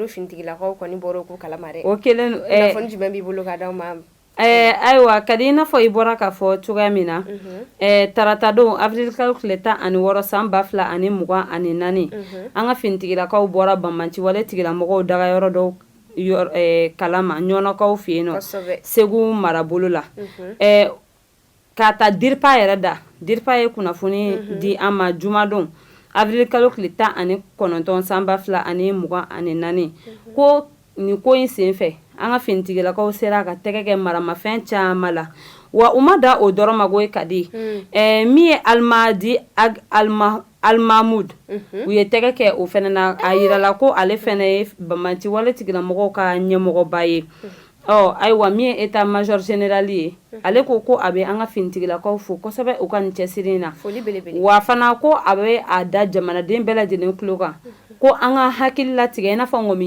Finitigilakaw kɔni bɔra ko kalama dɛ. O kelen. Kunnafoni jumɛn b'i bolo ka d'aw ma? Ayiwa, ka di, i n'a fɔ i bɔra k'a fɔ cogoya min na, taratadon, avril kalo tile 16 san 2024, an ka finitigilakaw bɔra banbanci wale tigilamɔgɔw dagayɔrɔ dɔw kalama Ɲɔnɔkaw fɛ yen nɔ, Segu marabolo la. K'a ta DIRPA yɛrɛ da, DIRPA ye kunnafoni di an ma jumadon, avril kalo tile 19 san 2024, ko nin ko in senfɛ, an ka finitigilakaw sera ka tɛgɛ kɛ maramafɛn caman la. Wa u ma da o dɔrɔn ma ko ka di min ye, Alimadi Alimamud, u ye tɛgɛ kɛ o fana na. A jirala ko ale fana ye banbanci wale tigilamɔgɔw ka ɲɛmɔgɔba ye. Ɔ ayiwa, min ye état major général ye, ale ko ko a bɛ an ka finitigilakaw fo kosɛbɛ u ka nin cɛsiri in na. Wa fana ko a bɛ a da jamanaden bɛɛ lajɛlen tulo kan ko an ka hakili latigɛ i n'a fɔ ŋɔmi.